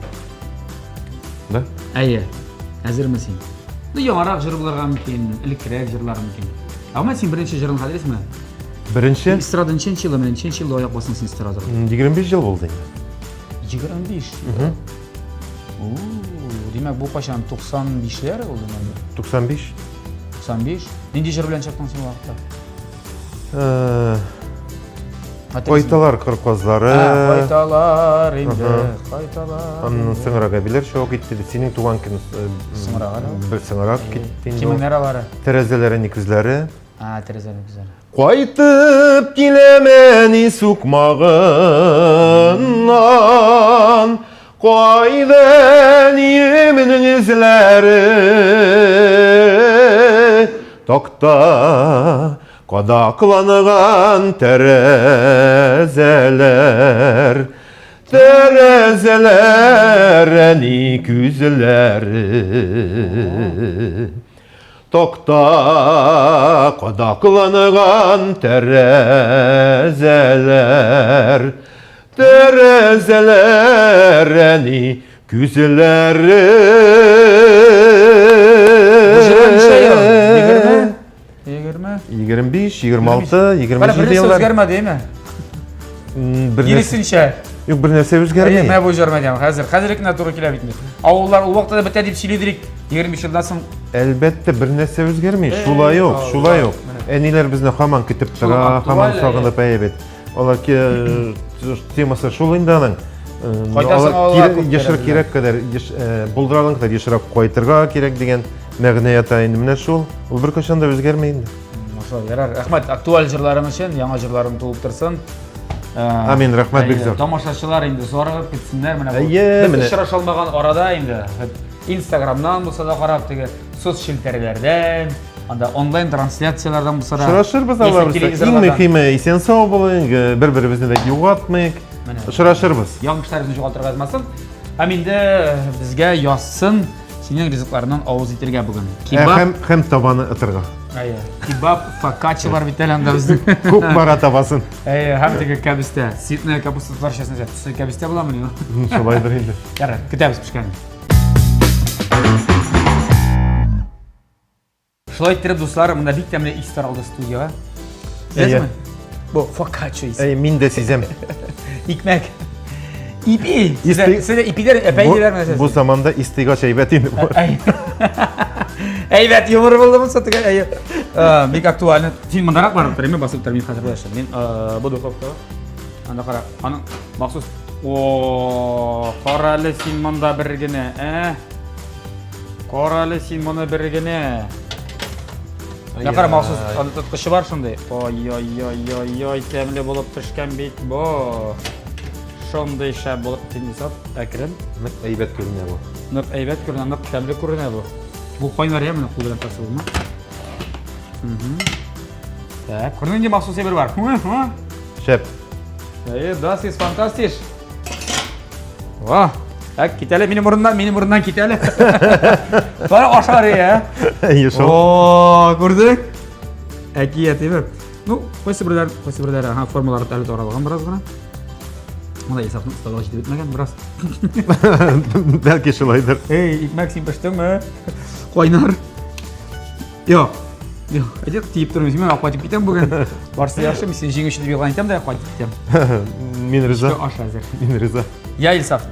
Да? Әйе. Әзерме син? Ну, яңарак җыр булырга мөмкин, элеккерәк җырлар мөмкин. Ә менә син беренче җырың хәтерлисеңме? Беренче? Эстрада ничәнче елда, менә ничәнче елда аяк бастың син эстрадага? 25 ел булды инде. 25? Угу. Димәк, бу кайчан 95-ләр булды инде? 95. 95. Нинди җыр белән чыктың син вакытта? Э, кайталар кыр казлары. Кайталар инде, кайталар. Аннан соңрак әбиләр чыгып китте. Синең туган көн э, соңрак әле. Бер соңрак китте инде. Кимеңнәр алары? Тәрәзәләре күзләре. А, тәрәзәләре күзләре. Кайтып киләм әни сукмагыннан, Кайда әниемнең эзләре? Такта кадакланган тәрәзәләр, Тәрәзәләр әни күзләре. Такта кадакланган тәрәзәләр, Тәрәзәләр әни күзләре. Ничә ел? 20? 20? 25, 26, 27 еллар. Үзгәрмәде, әйме? Киресенчә. Юк, бер нәрсә үзгәрми. Менә бу үзгәрмәде. Хәзер, хәзер генә туры килә бит инде. Авыллар ул вакытта да бетә дип сөйлидер 25 елдан соң. Әлбәттә, бер нәрсә үзгәрми. Шулай ук, шулай ук. Әниләр безне һаман көтеп тора, һаман сагынып әйе бит. Алар темасы шул инде аның. Кайтасың авылга. Ешрак кирәк кадәр, булдыралың кадәр ешрак кайтырга кирәк дигән мәгънә ята инде. Менә шул. Ул беркайчан да үзгәрми инде. Шул, ярар. Рәхмәт актуаль җырларың өчен, яңа җырларың туып торсын. Амин, рәхмәт бик зур. Тамашачылар инде зарыгып китсеннәр менә бу. Без очраша алмаган арада инде Инстаграмнан булса да карап теге соцчелтәрләрдән, анда онлайн трансляцияләрдән булса да. Очрашырбыз алла бирсә. Иң мөһиме исән сау булыйк, бер-беребезне дә югалтмыйк. Очрашырбыз. Якын кешеләребезне югалтырга язмасын. Һәм инде безгә язсын синең ризыкларыңнан авыз итергә бүген. Кебаб һәм һәм табаны ытырга. Әйе. Кебаб, фокачча бар бит әле анда безнең. Күп бара табасын. Әйе, һәм теге кәбестә. Ситная капуста татарчасы нәрсә? Төсле кәбестә буламыни? Шулайдыр инде. Ярар, көтәбез пешкәнен. Шулай иттереп, дуслар, монда бик тәмле ис таралды студиягә. Сизәсеңме? Бу фокаччо исе. Әй, мин дә сизәм. Икмәк. Ипи. Сездә ипиләр, әпәй диләр нәрсә? Бу заманда истигач әйбәт инде. Әйбәт юмор булды монысы төгәл. Әйе. Э, бик актуально. Син мондарак барып тор, мин басып тор, мин хәзер беләсең. Мин э, бу духовка. Анда кара. Аның махсус О, кара әле син монда бер генә, ә? Кара әле син моны бер генә. Менә кара махсус аны тоткычы бар шундый. Ой-ой-ой-ой-ой, тәмле булып пешкән бит бу. Шундый шәп булып тинде әкрен. Нык әйбәт күренә бу. Нык әйбәт күренә, нык тәмле күренә бу. Бу кайнар я, менә кул белән тасып булма. Так, күренә инде махсус әйбер бар. Шәп. Әйе, das ist fantastisch. Ва, так, кит әле минем урыннан, минем урыннан кит әле. Бара ашар я. Әйе, шул. О, күрдең? Әкият әйбер. Ну, кайсы берләр, кайсы берләр, ага, формалары әле таралган бераз гына. Монда Исафның осталыгы җитеп бетмәгән бераз. Бәлки шулайдыр. Эй, икмәк син пештеңме? Кайнар. Юк. Юк, әйдә тиеп тормыйм, мин кайтып китәм бүген. Барсы яхшы, мин сине җиңүче дип игълан итәм дә кайтып китәм. Мин риза. Аш әзер. Мин риза. Я, Илсаф.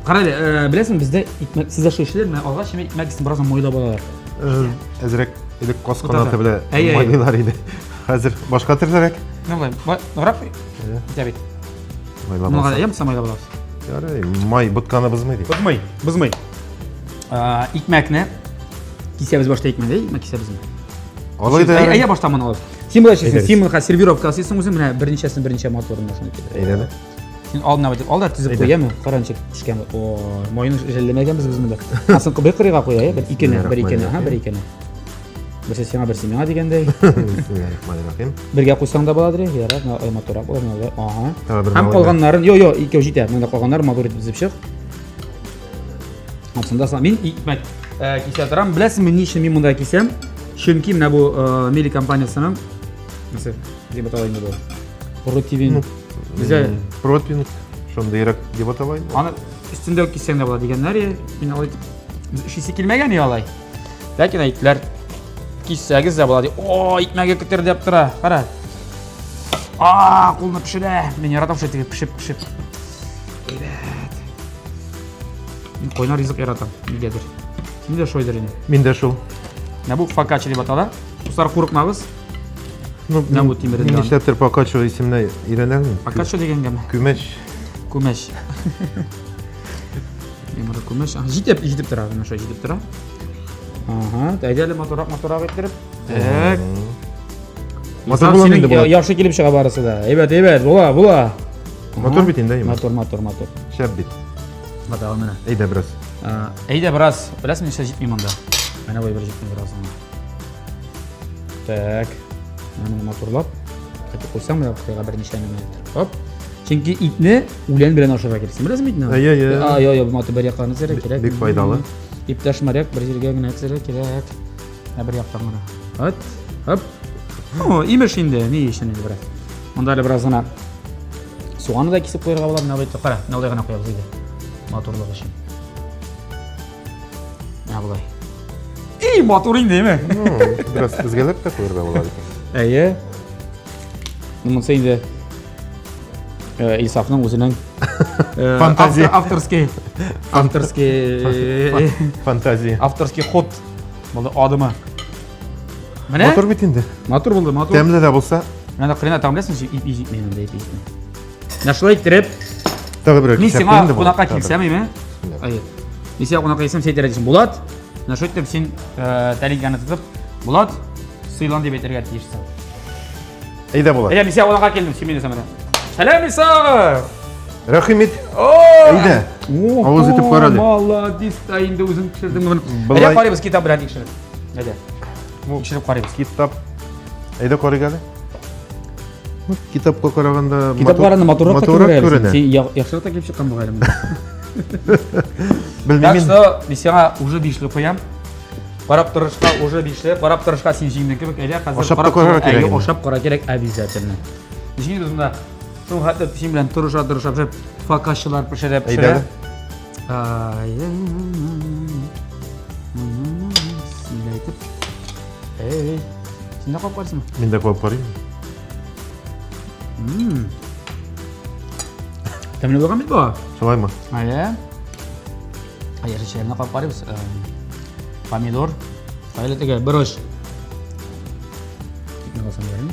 Кара әле, э, беләсең, бездә икмәк, сездә шул эшләрме? Алгач, икмәк өстен бераз майлап алалар. Э, әзрәк элек каз канаты белән майлыйлар иде. Хәзер башка төрлерәк. Ну, болай, ныграк итә бит. Майлап алсаң. Ямса майлап алабыз. Ярый, май ботканы бозмый дип. Бозмый, бозмый. Э, икмәкне кисәбез башта икмәк, икмәк кисәбезме? Алай да. Әйдә башта моны алып. Син болай эшлисең, син моны сервировка ясыйсың үзең, менә берничәсен берничә матурын шуны китереп. Әйдә әле. Син алдына бит, ал да төзеп куй, яме? Кара ничек пешкән. О, майны жәлләмәгәнбез без монда. Асын бер кырыйга куя, бер икене, бер икене, ха, бер икене. Берсе сиңа, берсе миңа дигәндәй. Бисмиллахиррахманиррахим. Бергә куйсаң да буладыр, ярар, менә матуррак була, менә ага. Һәм калганнарын, йо, йо, икәү җитә. Монда калганнарын матур итеп тезеп чык. Ансында соң мин икмәк э, кисә торам. Беләсеңме, ни өчен мин монда кисәм? Чөнки менә бу э, Мели компаниясенең нәрсә дип атала инде бу? Противень. Бездә противень шундыйрак дип атала инде. Аны өстендә үк киссәң дә була дигәннәр. Мин алай без эшлисе килмәгән и алай. Ләкин әйттеләр, киссәгез дә була ди. О, икмәге кетердәп тора. Кара. А, кулны пешерә. Мин яратам шулай теге пешеп, пешеп. Әйбәт. Мин кайнар ризык яратам, нигәдер. Син дә шулайдыр инде. Мин дә шул. Менә бу фокачча дип атала. Дуслар, курыкмагыз. Ну, Менә бу тимерен Мин нишләптер фокачча исеменә өйрәнә алмыйм. Фокачча дигәнгәме? Күмәч. Күмәч. Йомры күмәч. Җитеп, җитеп тора, менә шулай җитеп тора. Ага, әйдә әле матуррак, матуррак иттереп. Так. Матур була инде була. Яхшы килеп чыга барысы да. Әйбәт, әйбәт, була, була. Матур бит инде, әйме? Матур, матур, матур. Шәп бит. Матур менә. Әйдә бераз. Әйдә бераз. Беләсеңме, нәрсә җитми монда? Менә бу бер җитми бераз гына. Так. Менә моны матурлап. Кайтып куйсаң, менә кырыйга берничә нәмә. Хоп. Чөнки итне үлән белән ашарга кирәк. Син беләсеңме итне? Әйе, әйе. Ай, ай, матур бер якка гына төзәргә кирәк. Бик файдалы. Иптәш моряк бер җиргә генә төзәргә кирәк. Ә бер яктан гына. Хот, хоп. Ну, имеш инде, ни өчен инде бераз. Монда әле бераз гына суганны да кисеп куярга була, менә болай кара, менә болай гына куябыз инде. Матурлык өчен. Менә болай. И, матур инде, әйме? Ну, бераз тезгәләп тә куярга була бит. Әйе. Ну, монысы инде э, Илсафның үзенең э, Фантазия. Авторский авторский Фантазия. Авторский ход булды адымы. Менә Матур бит инде. Матур булды, матур. Тәмле дә булса. Менә кырына там беләсең, ипи җитми инде, ипи җитми. Менә шулай иттереп, Тагы берәр мин кисәк сиңа инде бу. кунакка Тагы. килсәм, име? Әйе. Мин сиңа кунакка килсәм, син әйтергә тиешсең. Булат, менә шулай итеп син э, тәлинкәне тотып, Булат, сыйлан дип әйтергә тиешсең. Әйдә Булат. Әйдә, мин сиңа кунакка килдем, син мине сәмәдә. Сәлам, Исагов! Рәхим ит. О! Әйдә. Авыз итеп кара әле. Молодец та инде үзең пешердең моны. Былай- Әйдә карыйбыз китап белән тикшереп. Әйдә. Тикшереп карыйбыз. Китап. Әйдә карыйк әле. Ну, китапка караганда Китап караганда матуррак та матуррак күренә. күренә. Син яхшырак та килеп чыккан бугай монда. Белмим Так мин. что мин сиңа уже бишле куям. Карап торышка уже бишле, карап торышка син җиңдең кебек. Әйдә хәзер Ашап та карап карарга тор- кирәк Әйе, инде. ашап кара кирәк обязательно. Ничек без монда шул хәтле син белән тырыша тырыша пешереп, фокаччалар пешерә Әйдә пешерә. әле. Ай, Бисмилла әйтеп. Эй, син дә кабып карыйсыңмы? Мин дә кабып карыйм. Тәмле булган бит бу. Шулаймы? Әйе. Яшелчәләрне кабып карыйбыз. Помидор. Әле теге бер уч. Икмәк алсам ярыймы?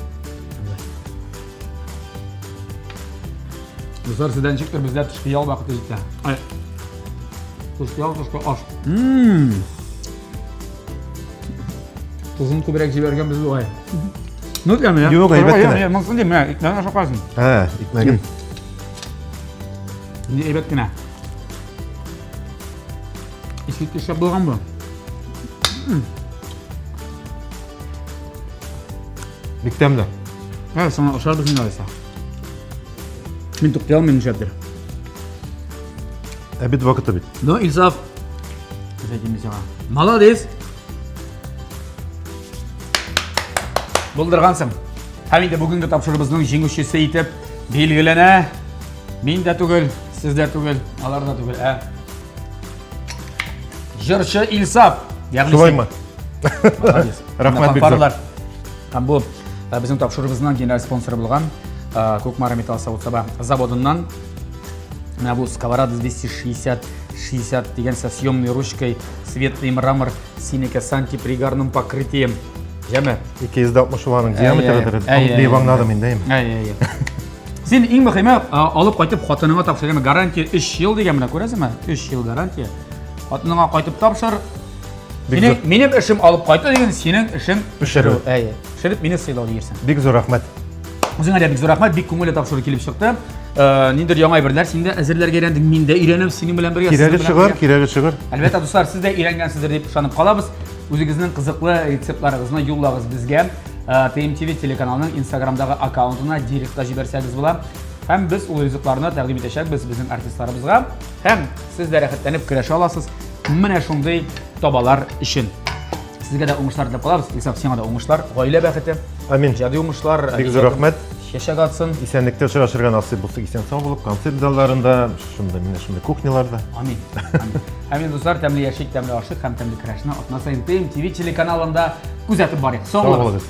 Дуслар, сездән ничектер бездә төшке ял вакыты җитә. Ай. Төшке ял, төшке аш. Ммм. Тузын күбрәк җибәргән без бугай. Ну, тәме, я. Юк, әйбәт кенә. Монысын дим, менә икмәген ашап карасын. Ә, икмәген. Инде әйбәт кенә. Искиткеч шәп булган бу. Бик тәмле. Ә, сиңа ошар безнең алайса. Мин туктый алмыйм нишләптер. Обед вакыты бит. Ну, Илсаф, әйтим сиңа. Молодец. Булдыргансың. Һәм инде бүгенге тапшыруыбызның җиңүчесе итеп билгеләнә. Мин дә түгел, сез дә түгел, алар да түгел, ә җырчы Илсаф. Ягъни Шулаймы? Молодец. Рәхмәт бик зур. Һәм бу э, безнең тапшыруыбызның генераль спонсоры булган э, Кукмара металл савыт-саба заводыннан менә бу сковорода 260 60 дигән со съемной ручкой светлый мрамор синеке с антипригарным покрытием. Җәме. 260 уларның диаметрыдыр. Дип аңладым инде. Әйе, әйе. Син иң мөһиме алып кайтып хатыныңа тапшыр. Гарантия 3 ел дигән менә күрәсеңме? 3 ел гарантия. Хатыныңа кайтып тапшыр. Минем, минем эшем алып кайту дигән, синең эшең пешерү. Әйе. Пешереп мине сыйлау диерсең. Бик зур рәхмәт. Үзеңә дә бик зур рәхмәт, бик күңелле тапшыру килеп чыкты. Э, ниндидер яңа әйберләр син дә әзерләргә өйрәндең, мин дә өйрәнәм синең белән бергә. Кирәге чыгар, кирәге чыгар. Әлбәттә, дуслар, сез дә өйрәнгәнсездер дип ышанып калабыз. Үзегезнең кызыклы рецептларыгызны юллагыз безгә. Э, TMTV телеканалының Инстаграмдагы аккаунтына директка җибәрсәгез була. Һәм без ул ризыкларны тәкъдим итәчәкбез безнең артистларыбызга. Һәм сез дә рәхәтләнеп көрәшә аласыз. Менә шундый табалар өчен. Сезгә дә уңышлар теләп калабыз. Илсаф, сиңа да уңышлар, гаилә бәхете. Амин. Иҗади уңышлар. Бик зур рәхмәт. Чәчәк атсын. Исәнлектә очрашырга насыйп булса, исән сау булып, концерт залларында, шунда менә шундый кухняларда. Амин. Амин. Амин, дуслар, тәмле яшик, тәмле ашык һәм тәмле көрәшне атна саен ТМ ТВ телеканалында күзәтеп барыйк. Сау булыгыз.